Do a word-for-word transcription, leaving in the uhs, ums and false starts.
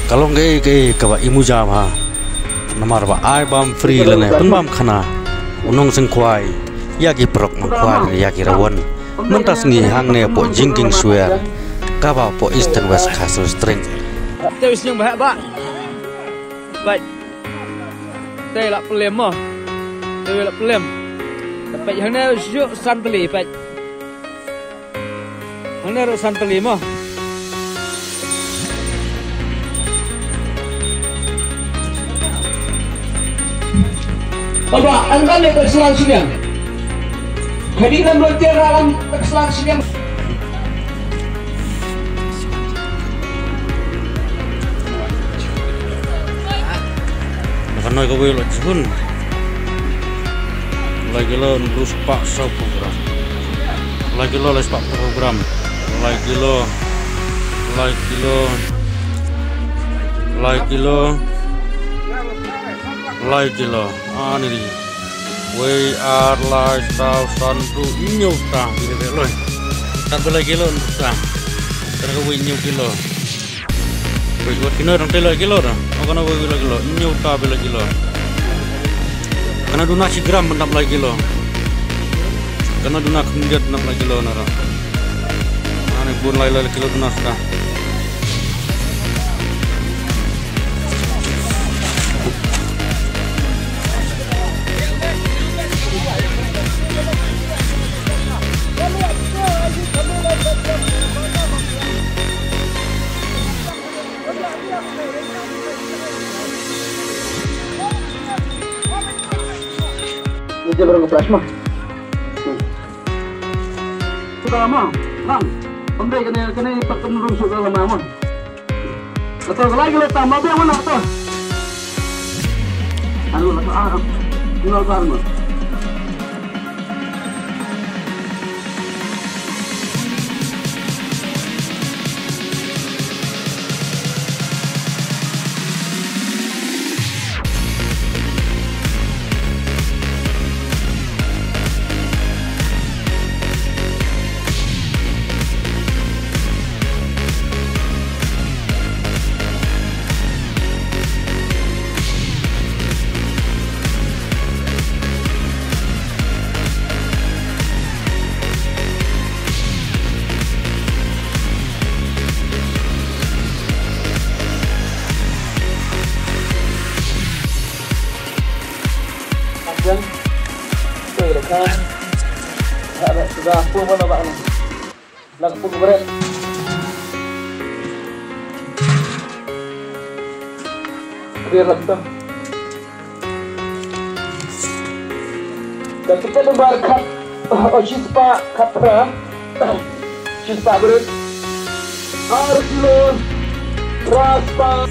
Ka long kaei kaei kaba i muja bha. Namar ba ai bam free lane pynbam khana u nongseng khwai ïa ki paralok nongkhwai ne ïa ki rawon. Mynta sngi hangne hapoh Jingkieng Swer kaba hapoh Eastern West Khasi Hills District. Te sñiang ba heh ba. Bait. Te la pylem mo. Te la pylem. Te pait hangne shu san tylli pait. Hangne ruh san tylli mo. Baba, angkan ne ka slang siniang. Kadi kan volunteer alam ka slang siniang. Ka noi kawei la jihun. Lai kilo hynriew spah sawphew gram. Lai kilo lai spah sawphew gram. Lai kilo. Lai kilo. Lai kilo. Lai kilo. Ani ri. Wei ar lai saw san hynriew hynñiew ta bine be loi. Tat be lai kilo hynriew ta. Tat kawei hynñiew kilo. Wei, wat kino dang te lai kilo da. O kano wei lai kilo. Hynñiew ta be lai kilo. Kano duna shi gram ban dap lai kilo. Kano duna khyndiat ban dap lai kilo na ra. Ani bun lai lai kilo duna ska. Ini dia barang flash mah. Sudah lama, bang. Pembe kena kena pakai rumah sudah lama mah. Atau lagi letak mabeng mana tu? Anu letak ah, anu letak anu. Action. Play the cam. Dah, dah, sudah. Pun mana bak ni? Nak pun beret. Biar lah kita. Ka tiket nombar khat, oh, shispah khatphra. Shispah bret. Ar kilo. Phra spah.